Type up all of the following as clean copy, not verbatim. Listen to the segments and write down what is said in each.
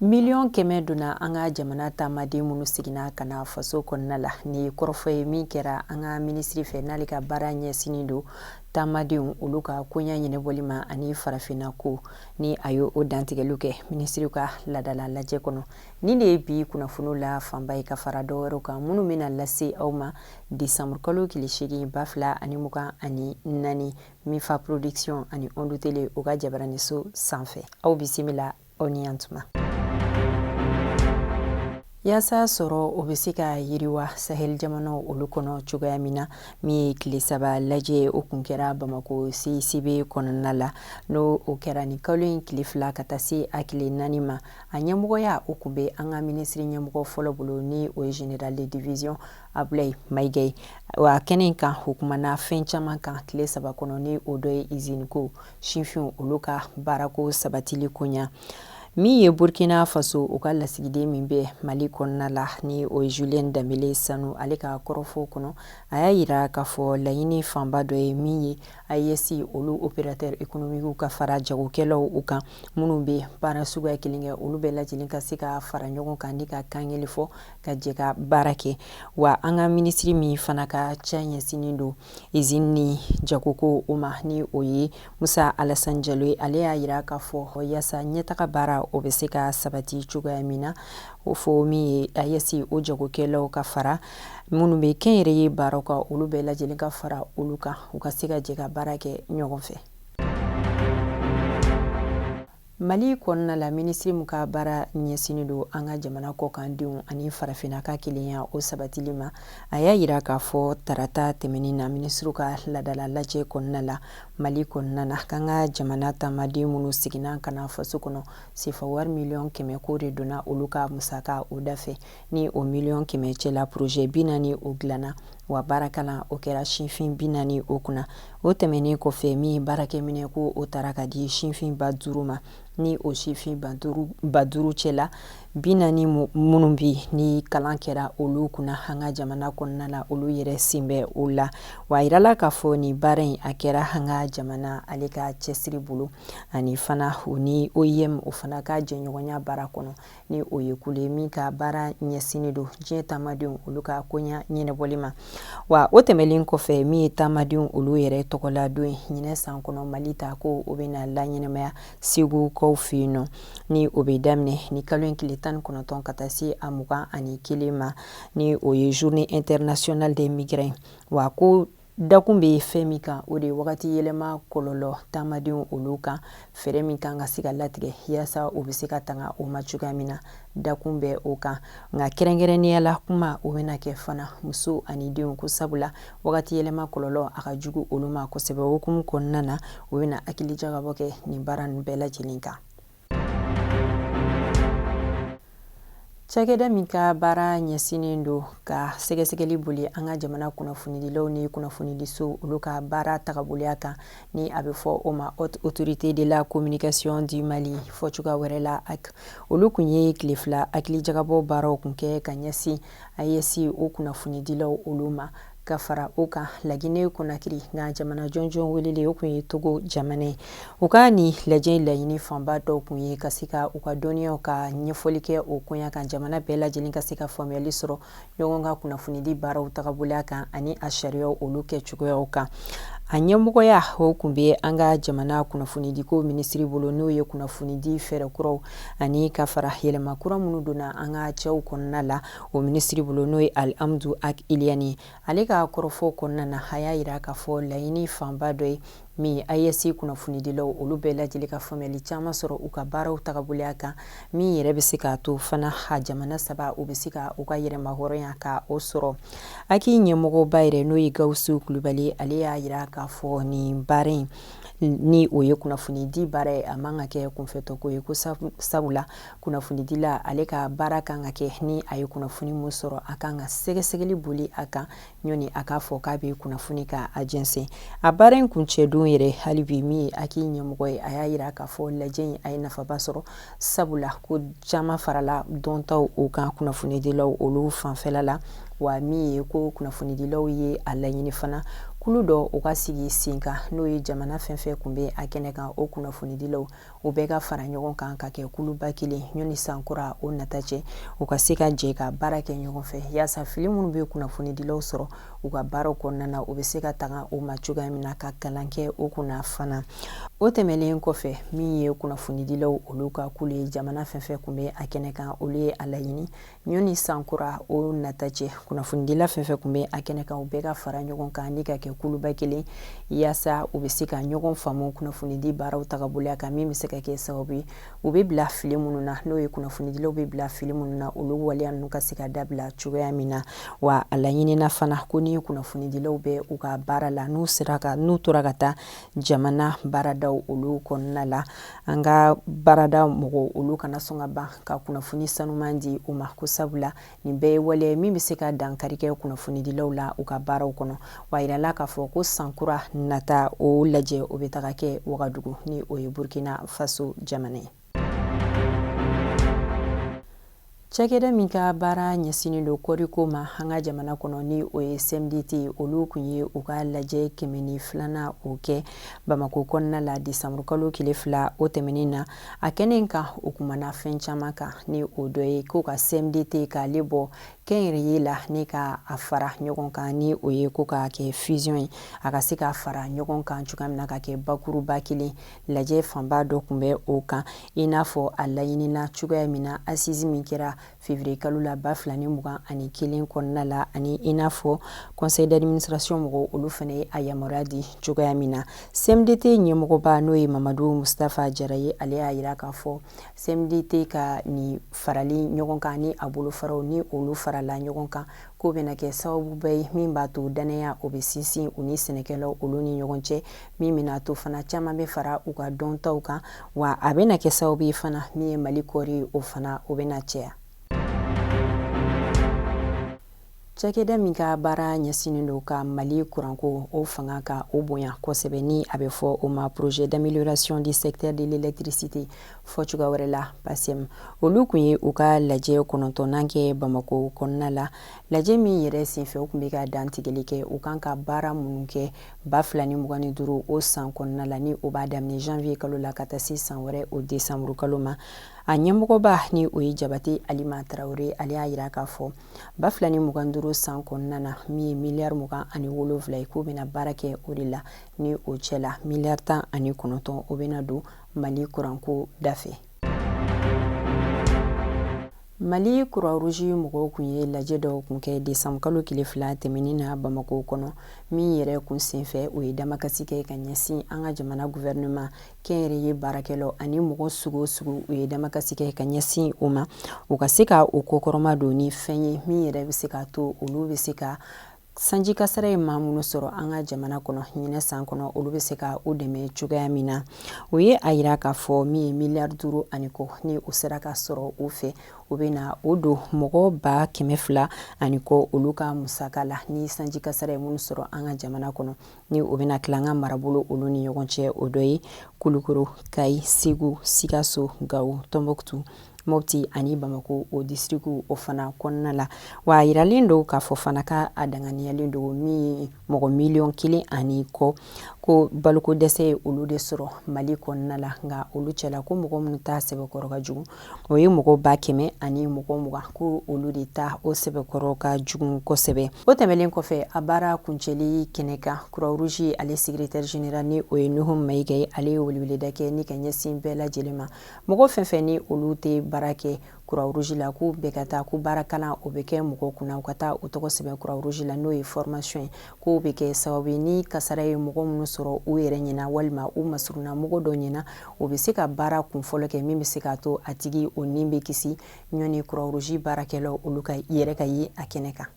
Miliyɔn 100 donna an ka jamana taamaden minnu seginna ka na faso kɔnɔna la. Nin ye kɔrɔfɔ ye min kɛra an ka minisiri fɛ, n'ale ka baara ɲɛsinnen don taamadenw olu ka koɲa ɲɛnabɔli ma ani farafinna ko, ni a ye o dantigɛliw kɛ minisiriw ka ladala lajɛ kɔnɔ. Nin de ye bi kunnafoniw la fanba ye, ka fara dɔw wɛrɛw kan minnu bɛna lase aw ma desanburu kalo tile 8 2024, Mifa Production ani Ondu Tele u ka jabaraniso sanfɛ. Aw bisimila, aw ni yan tuma. Yaasa sɔrɔ o bɛ se ka yiriwa Sahel jamanaw olu kɔnɔ cogoya min na, min ye tile 3 lajɛ, o kun kɛra Bamako CICB kɔnɔna la, n'o o kɛra nin kalo in tile 2 ka taa se a tile 4 ma. A ɲɛmɔgɔya o kun bɛ an ka minisiri ɲɛmɔgɔ fɔlɔ bolo, ni o ye général de division Abulayi Mayiga ye. Wa kɛnɛ in kan, o kumana fɛn caman kan tile 3 kɔnɔ, ni o dɔ ye izini ko, sinfinw olu ka baarako sabatili koɲa. Min ye Burkina Faso u ka lasigiden min bɛ Mali kɔnɔna la, ni o ye Julien Danbele Sanu, ale ka kɔrɔfɔ kɔnɔ, a y'a yira k'a fɔ laɲini fanba dɔ ye min ye AES olu opérateur économique ka fara jagokɛlaw u kan minnu bɛ baara suguya kelen kɛ, olu bɛɛ lajɛlen ka se ka fara ɲɔgɔn kan ni ka kan kelen fɔ ka jɛ ka baara kɛ. Wa an ka minisiri min fana ka ca ɲɛsinnen don izini ni jagoko o ma, ni o ye Musa Alasan Jalo ye, ale y'a yira k'a fɔ yaasa ɲɛtaga baara o bɛ se ka sabati cogoya min na, o fɔ min ye AES o jagokɛlaw ka fara minnu bɛ kɛnyɛrɛye baaraw kan, olu bɛɛ lajɛlen ka fara olu kan, u ka se ka jɛ ka baara kɛ ɲɔgɔn fɛ. Mali kɔnɔna la, minisiri min ka baara ɲɛsinnen don an ka jamana kɔkandenw ani farafinna ka kelenya o sabatili ma, a y'a yira k'a fɔ tarata tɛmɛnin na minisiriw ka ladala lajɛ kɔnɔna la Mali kɔnɔna na, k'an ka jamana taamaden minnu seginna ka na faso kɔnɔ, sefa wari miliyɔn 100 ko de donna olu ka musaka o dafɛ. Ni o miliyɔn 100 cɛla, projet 40 o dilanna, wa baarakalan o kɛra sinfin 40 o kunna. O tɛmɛnen kɔfɛ, min ye baarakɛminɛ ko o taara ka di sinfin 5000 ma. Ni o sinfin 5000 cɛla, 40 minnu bɛ ni kalan kɛra olu kunna an ka jamana kɔnɔna la, olu yɛrɛ sen bɛ o la. Wa a yirala k'a fɔ nin baara in a kɛra an ka jamana ale ka cɛsiri bolo, ani fana o ni OIM o fana ka jɛɲɔgɔnya baara kɔnɔ, ni o ye kulu min ka baara ɲɛsinnen don diɲɛ taamadenw olu ka koɲa ɲɛnabɔli ma. Wa o tɛmɛlen kɔfɛ, min ye taamadenw olu yɛrɛ tɔgɔla don ye ɲinɛ san kɔnɔ, Mali ta ko o bɛna laɲɛnamaya Segukaw fɛ yen nɔ, ni o bɛ daminɛ ni kalo in tile 19 ka taa se a 21 ma, ni o ye journée internationale des migrants. Wa ko dakun bɛ fɛn min kan, o de ye wagati yɛlɛma kɔlɔlɔ taamadenw olu kan, fɛɛrɛ min kan ka se ka latigɛ yaasa o bɛ se ka tanga o ma cogoya min na, dakun bɛ o kan. Nka kɛrɛnkɛrɛnnenya la, kuma o bɛna kɛ fana muso ani denw ko, sabula wagati yɛlɛma kɔlɔlɔ a ka jugu olu ma kosɛbɛ. O hukumu kɔnɔna na, o bɛna hakili jagabɔ kɛ nin baara ninnu bɛɛ lajɛlen kan. Cakɛda min ka baara ɲɛsinnen don ka sɛgɛsɛgɛli boli an ka jamana kunnafonidilaw ni kunnafonidiso olu ka baara tagaboloya kan, ni a bɛ fɔ o ma Haute Autorité de la Communication du Mali, fɔ cogoya wɛrɛ la HAC, olu kun ye tile 2 hakili jagabɔ baaraw kun kɛ ka ɲɛsin AES o kunnafonidilaw olu ma. Ka fara o kan, Laginɛ Konakiri, nka jamana jɔnjɔn welelen o kun ye Togo jamana ye. U ka nin lajɛ laɲini fanba dɔw kun ye ka se ka u ka dɔnniyaw ka ɲɛfɔli kɛ o koɲa kan, jamana bɛɛ lajɛlen ka se ka faamuyali sɔrɔ ɲɔgɔn ka kunnafonidi baaraw tagaboloya kan ani a sariyaw olu kɛ cogoyaw kan. A ɲɛmɔgɔya o kun bɛ an ka jamana kunnafonidiko minisiri bolo, n'o ye kunnafonidi fɛɛrɛ kuraw ani ka fara yɛlɛma kura minnu donna an ka cɛw kɔnɔna la, o minisiri bolo, n'o ye Alihamudu Ag Iliyani. Ale ka kɔrɔfɔ kɔnɔna na, a y'a yira k'a fɔ laɲini fanba dɔ ye min ye AES kunnafonidilaw olu bɛɛ lajɛlen ka faamuyali caman sɔrɔ u ka baaraw tagaboloya kan, min yɛrɛ bɛ se k'a to fana a jamana saba u bɛ se ka u ka yɛrɛmahɔrɔnya ka o sɔrɔ. HAC ɲɛmɔgɔba yɛrɛ, n'o ye Gawusu Kulubali, ale y'a yira k'a fɔ nin baara in, ni o ye kunnafonidi baara ye, a man ka kɛ kunfɛtɔko ye, ko sabula kunnafonidila ale ka baara kan ka kɛ ni a ye kunnafoni min sɔrɔ, a kan ka sɛgɛsɛgɛli boli a kan ɲɔni a k'a fɔ k'a bɛ kunnafoni ka a jɛnsɛn. A baara in kuncɛdon yɛrɛ, hali bi min ye HAC ɲɛmɔgɔ ye, a y'a yira k'a fɔ lajɛ in a ye nafaba sɔrɔ, sabula ko caman farala dɔntaw o kan kunnafonidilaw olu fanfɛla la. Wa min ye ko kunnafonidilaw ye a laɲini fana kulu dɔ u ka sigi sen kan, n'o ye jamana fɛn fɛn kun bɛ a kɛnɛ kan, o kunnafonidilaw. u bɛɛ ka fara ɲɔgɔn kan ka kɛ kuluba kelen ɲɔni sankura o nata cɛ, u ka se ka jɛ ka baara kɛ ɲɔgɔn fɛ yaasa fili minnu bɛ kunnafonidilaw sɔrɔ u ka baaraw kɔnɔna na, u bɛ se ka tanga o ma cogoya min na, ka kalan kɛ o kunna fana. O tɛmɛnen kɔfɛ, min ye kunnafonidilaw olu ka kulu ye, jamana fɛn fɛn tun bɛ a kɛnɛ kan, olu ye a laɲini ɲɔni sankura o nata cɛ, kunnafonidila fɛn fɛn tun bɛ a kɛnɛ kan, u bɛɛ ka fara ɲɔgɔn kan ni ka kɛ kuluba kelen yaasa u bɛ se ka ɲɔgɔn faamu kunnafonidi baaraw tagaboloya kan, min bɛ se ka kɛ sababu ye u bɛ bila fili minnu na, n'o ye kunnafonidilaw bɛ bila fili minnu na, olu waleya ninnu ka se ka dabila cogoya min na. Wa a laɲinina fana ko ni kunnafonidilaw bɛ u ka baara la, n'u sera ka n'u tora ka taa jamana baaradaw olu kɔnɔna la, an ka baarada mɔgɔw olu kana sɔn ka ban ka kunnafoni sanuman di u ma, ko sabula nin bɛɛ ye waleya min bɛ se ka dankari kɛ kunnafonidilaw la u ka baaraw kɔnɔ. Wa yirala k'a fɔ ko sankura nata o lajɛ o bɛ taga kɛ Wagadugu, ni o ye Burkina Faso jamana ye. Cakɛda min ka baara ɲɛsinnen don kɔɔriko ma an ka jamana kɔnɔ, ni o ye CMDT, olu kun ye u ka lajɛ 102nan o kɛ Bamakɔ kɔnɔna la desanburukalo tile 2 o tɛmɛnen na. A kɛnɛ kan, o kumana fɛn caman kan, ni o dɔ ye ko ka CMDT k'ale bɔ kɛnyɛrɛye la ni ka a fara ɲɔgɔn kan, ni o ye ko k'a kɛ fusion ye, a ka se ka fara ɲɔgɔn kan cogoya min na ka kɛ bakuruba kelen. Lajɛ fanba dɔ tun bɛ o kan, i n'a fɔ a laɲinina cogoya min na assise min kɛra février kalo la 2021 kɔnɔna la, ani i n'a fɔ conseil d'administration mɔgɔw olu fana ye a yamaruya di cogoya min na. CMDT ɲɛmɔgɔba, n'o ye Mamadu Mustafa Jara ye, ale y'a yira k'a fɔ CMDT ka nin farali ɲɔgɔn kan ni a bolofaraw ni olu farala ɲɔgɔn kan, k'o bɛna kɛ sababuba ye min b'a to dannaya o bɛ sinsin u ni sɛnɛkɛlaw olu ni ɲɔgɔn cɛ, min bɛna to fana caman bɛ fara u ka dɔntaw kan, wa a bɛna kɛ sababu ye fana min ye Mali kɔɔri o fana o bɛna caya. Cakɛda min ka baara ɲɛsinnen don ka Mali kuranko o fanga ka o bonya kosɛbɛ, ni a bɛ fɔ o ma projet d'amélioration du secteur de l'électricité, fɔ cogoya wɛrɛ la PACEM, olu kun ye u ka lajɛ 9nan kɛ Bamakɔ kɔnɔna la. Lajɛ min yɛrɛ senfɛ, u kun bɛ ka dantigɛli kɛ u kan ka baara minnu kɛ 2025 o san kɔnɔna la, ni o b'a daminɛ janvier kalo la ka taa se san wɛrɛ o décembre kalo ma. A ɲɛmɔgɔba, ni o ye Jabate Alima Tarawele, ale y'a yira k'a fɔ 2025 san kɔnɔna na, min ye miliyari 27 ye, k'o bɛna baara kɛ o de la, ni o cɛ la miliyari 19 o bɛna don Mali kuranko dafɛ. Mali Croix Rouge mɔgɔw kun ye lajɛ dɔw kun kɛ décembre kalo tile 2 tɛmɛnen na Bamakɔ kɔnɔ, min yɛrɛ kun senfɛ o ye damakasi kɛ ka ɲɛsin an ka jamana gouvernement, kɛnyɛrɛye baarakɛlaw ani mɔgɔ sugu o sugu. U ye damakasi kɛ ka ɲɛsin o ma, u ka se ka o kɔkɔrɔma don ni fɛn ye min yɛrɛ bɛ se k'a to olu bɛ se ka sanji kasara ye maa minnu sɔrɔ an ka jamana kɔnɔ ɲinɛ san kɔnɔ, olu bɛ se ka o dɛmɛ cogoya min na. O ye a yira k'a fɔ min ye miliyari 5 ani kɔ, ni o sera ka sɔrɔ u fɛ, o bɛ na o don mɔgɔ 200,000 ani kɔ olu ka musaka la, ni sanji kasara ye minnu sɔrɔ an ka jamana kɔnɔ, ni o bɛna tila an ka marabolo olu ni ɲɔgɔn cɛ. O dɔ ye Kulukoro, Kayi, Segu, Sikaso, Gawo, Tɔnbɔkutu, Mopti ani Bamako o disirikiw o fana kɔnɔna la. Wa a yiralen don k'a fɔ fana ka a danganiyalen don min ye mɔgɔ 1,5 miliyɔn ani kɔ, ko baloko dɛsɛ ye olu de sɔrɔ Mali kɔnɔna la. Nka olu cɛla, ko mɔgɔ minnu ta sɛbɛkɔrɔ ka jugu, o ye mɔgɔ 120,000, ko olu de ta o sɛbɛkɔrɔ ka jugu kosɛbɛ. O tɛmɛlen kɔfɛ, a baara kuncɛli kɛnɛ kan, Croix Rouge ale secrétaire général, ni o ye Nuhu Mayiga ye, ale ye weleweleda kɛ ni ka ɲɛsin bɛɛ lajɛlen ma, mɔgɔ fɛn fɛn ni olu tɛ baara kɛ Croix Rouge la, k'u bɛɛ ka taa, ko baara kalan o bɛ kɛ mɔgɔw kunna, u ka taa u tɔgɔ sɛbɛn Croix Rouge la, n'o ye formation ye, k'o bɛ kɛ sababu ye ni kasara ye mɔgɔ minnu sɔrɔ u yɛrɛ ɲɛna walima u masurunna mɔgɔ dɔ ɲɛna, o bɛ se ka baara kun fɔlɔ kɛ min bɛ se k'a to a tigi o ni bɛ kisi ɲɔni Croix Rouge baarakɛlaw olu ka yɛrɛ ka ye a kɛnɛ kan.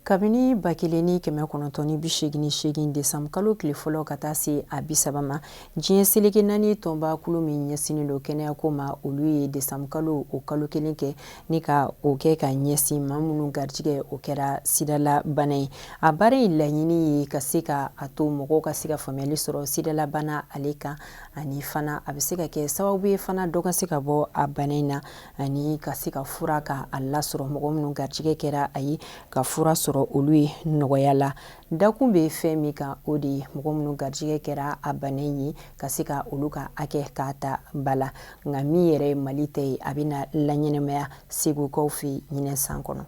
Kabini 1988 décembre kalo tile fɔlɔ ka taa se a 30 ma, diɲɛ seleke naani tɔnba kulu min ɲɛsinnen don kɛnɛyako ma, olu ye décembre kalo o kalo kelen kɛ ni ka o kɛ ka ɲɛsin maa minnu garijɛgɛ o kɛra sidalabana ye. A baara in laɲini ye ka se ka a to mɔgɔw ka se ka faamuyali sɔrɔ sidalabana ale kan, ani fana a bɛ se ka kɛ sababu ye fana dɔ ka se ka bɔ a bana in na, ani ka se ka fura ka a lasɔrɔ, mɔgɔ minnu garijɛgɛ kɛra a ye ka fura sɔrɔ. sɔrɔ olu ye nɔgɔya la. Dakun bɛ fɛn min kan, o de ye mɔgɔ minnu garijɛgɛ kɛra a bana ye, ka se ka olu ka hakɛ k'a ta ba la. Nka min yɛrɛ ye Mali ta ye, a bɛna laɲɛnamaya Segukaw fɛ ɲinɛ san kɔnɔ.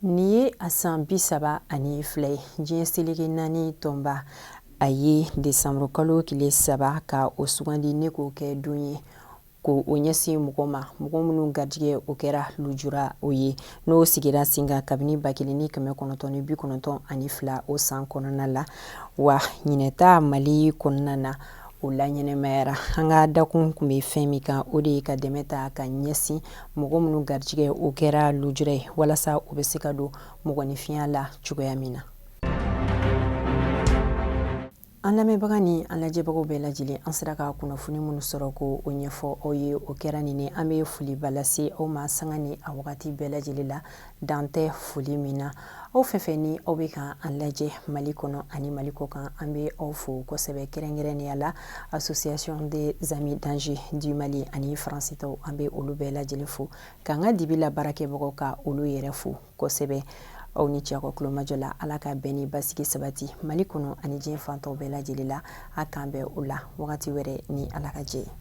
Nin ye a san 32 ye, diɲɛ seleke naani tɔnba a ye desanburukalo tile 3 ka o sugandi ni k'o kɛ don ye ko o ɲɛsin mɔgɔ ma, mɔgɔ minnu garijɛgɛ o kɛra lujura o ye, n'o sigira sen kan kabini 1992 o san kɔnɔna la. Wa ɲinɛta Mali kɔnɔna na, o laɲɛnamayara. An ka dakun tun bɛ fɛn min kan, o de ye ka dɛmɛ ta ka ɲɛsin mɔgɔ minnu garijɛgɛ o kɛra lujura ye, walasa o bɛ se ka don mɔgɔninfinya la cogoya min na. An lamɛnbaga ni an lajɛbagaw bɛɛ lajɛlen, an sera ka kunnafoni minnu sɔrɔ ko o ɲɛfɔ aw ye, o kɛra nin ye. An bɛ foliba lase aw ma sanga ni a wagati bɛɛ lajɛlen la, dan tɛ foli min na. Aw fɛn fɛn ni aw bɛ ka an lajɛ Mali kɔnɔ ani Mali kɔ kan, an bɛ aw fo kosɛbɛ, kɛrɛnkɛrɛnnenya la Association des Amis Danger du Mali ani Faransi tɔw, an bɛ olu bɛɛ lajɛlen fo, k'an ka dibi la baarakɛbagaw ka olu yɛrɛ fo kosɛbɛ. Aw ni ce aw ka tulomajɔ la. Ala ka bɛn ni basigi sabati Mali kɔnɔ ani diɲɛ fan tɔw bɛɛ lajɛlen la. A k'an bɛn o la wagati wɛrɛ ni Ala ka jɛ ye.